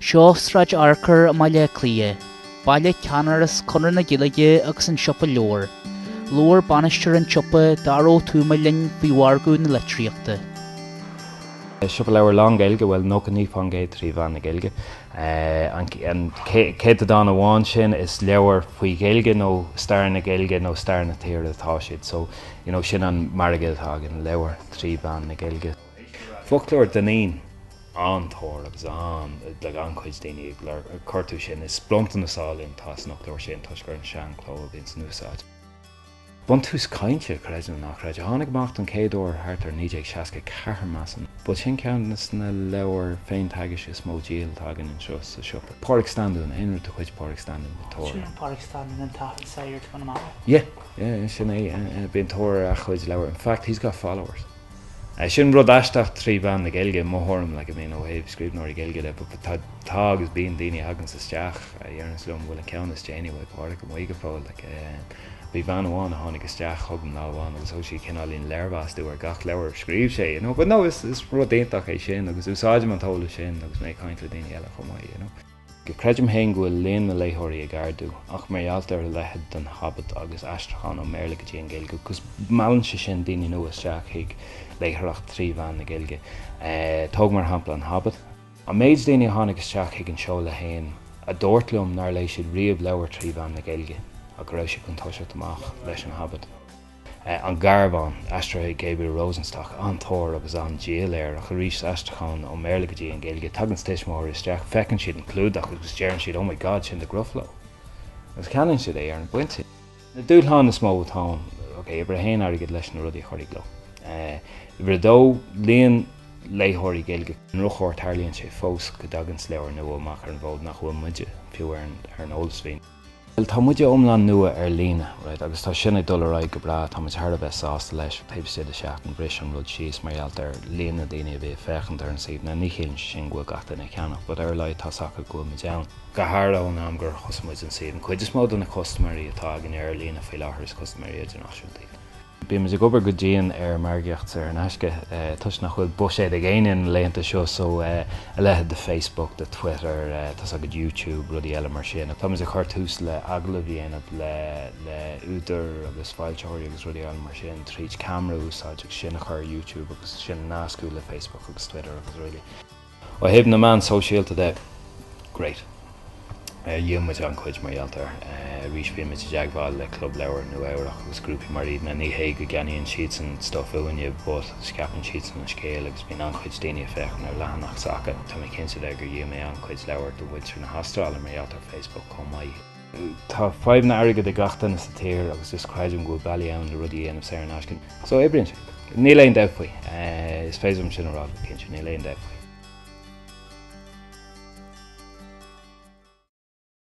Seo Sráid Fhearchair i mBaile Átha Cliath, baile ceannáras Chonradh na Gaeilge agus an Siopa Leabhar. Labhair bainisteoir an tsiopa, Dara Ó Tuama linn faoi mhargadh na litríochta. Siopa leabhar lán-Ghaeilge, bhuel 99% trí mheán na Gaeilge. An céatadán amháin sin is leabhair faoi Ghaeilge nó stair na Gaeilge nó stair na tíre atá siad. So, you know, sin an margadh atá againn, leabhair trí mheán na Gaeilge. Foclóir Dinneen, an-tóir agus an, like an-chuid daoine ag lorg, ag cuartú sin. Is bronntanas álainn atá san fhoclóir sin toisc gur an sean-chló a bhíonn in úsáid. Buntús Cainte, creid nó ná creid, a tháinig amach don chéad uair thart ar 1964, measaim. But sin ceann de na leabhair féin-teagaisc is mó díol atá againn anseo sa siopa. Pádraig Standún, aon rud de chuid Pádraig Standún, bíonn tóir Sin Pádraig Standún an t-athair sagart Chonamara? Yeah, yeah, sin é, yeah, bíonn tóir ar a chuid leabhar. In fact, he's got followers. Sin rud aisteach trí mheán na Gaeilge, i mo thuairim, like, I mean, ó thaobh scríbhneoirí Gaeilge de, but tá, tá agus bíonn daoine a thaganns isteach a deireanns liom, bhfuil an ceann is déanaí uaidh Pádraig amuigh go fóill, like, bhí bean amháin a tháinig isteach chugam lá amháin agus thug sí cineáilín léirmheas domh ar gach leabhar a scríobh sé, you know, but no, is, is rud iontach é sin agus úsáidim an t-eolas sin agus mé ag caint le daoine eile chomh maith, you know. Creidim féin go bhfuil líon na léitheoirí ag ardú, ach mar gheall ar a leithéid den Hobbit agus aistriúchán ón mBéarla go dtí an Ghaeilge, 'cause meallann sé sin daoine nua isteach chuig léitheoireacht trí mheán na Gaeilge. Tóg mar shampla an Hobbit. An méid daoine a tháinig isteach chuig an seoladh féin a dúirt liom nár léigh siad riamh leabhar trí mheán na Gaeilge ach go raibh siad chun toiseacht amach leis an Hobbit. An Garbhán, aistrithe ag Gabriel Rosenstock, an-tóir agus an-díol air, ach arís aistriúchán ón mBéarla go dtí an Ghaeilge. Tagann tuismitheoirí isteach, feiceann siad an clúdach agus deireann siad 'Oh my God, sin The Gruffalo! agus ceannaíonn siad é ar an bpointe. Na dúshláin is mó atá ann, ok, uimhir a haon airgead leis na rudaí a chur i gcló. Uimhir a dó, líon léitheoirí Gaeilge. Ar an drochuair tarlaíonn sé fós go dtaganns leabhar nua amach ar an bhfód nach bhfuil muide fiú ar an eolas faoi. Bhuel, tá muide iomlán nua ar líne, right, agus tá sin ag dul ar aghaidh go breá, tá muid thar a bheith sásta leis. Taobh istigh de sheachtain, bhris an rud síos mar gheall ar líon na daoine a bhí ag féachaint ar an suíomh. Now, ní chiallaíonn sé sin go bhfuil gach duine ag ceannach, but ar a laghad tá's acu go bhfuil muid ann. Go háirithe ón am gur thosaigh muid an suíomh, an chuid is mó de na custaiméirí atá againne ar líne faoi láthair is custaiméirí idirnáisiúnta iad. Bímid ag obair go dian ar margaíocht saor in aisce toisc nach bhfuil buiséad ag éinne na laethanta seo so a leithéid de Facebook, de Twitter, tá's agat YouTube, rudaí eile mar sin. Táimid ag cur tús le agallaimh a dhéanamh le le údair agus foilsitheoirí agus rudaí eile mar sin tríd ceamara a úsáid agus sin a chur ar YouTube agus sin a nascadh le Facebook agus Twitter agus really. Ó thaobh na meán sóisialta de, great. Dhíol muid an-chuid mar gheall air. Arís bímid i dteagmháil le Club Leabhar Nua Eabhrach agus grúpaí mar iad. Now ní hé go gceannaíonn siadsan stuff uainne but scaipeann siadsan an scéal agus bíonn an-chuid daoine ag féachaint ar leathanach s'acu. Tá mé cinnte de gur dhíol mé an-chuid leabhar do mhuintir na hAstráile mar gheall ar Facebook chomh maith. Tá fadhbanna airgid ag gach duine sa tír agus just creidim go bhfuil bealaí ann le rudaí a dhéanamh saor in aisce. So oibríonn sé. Níl aon dabht faoi. Is féidir liom sin a rá go cinnte, níl aon dabht faoi.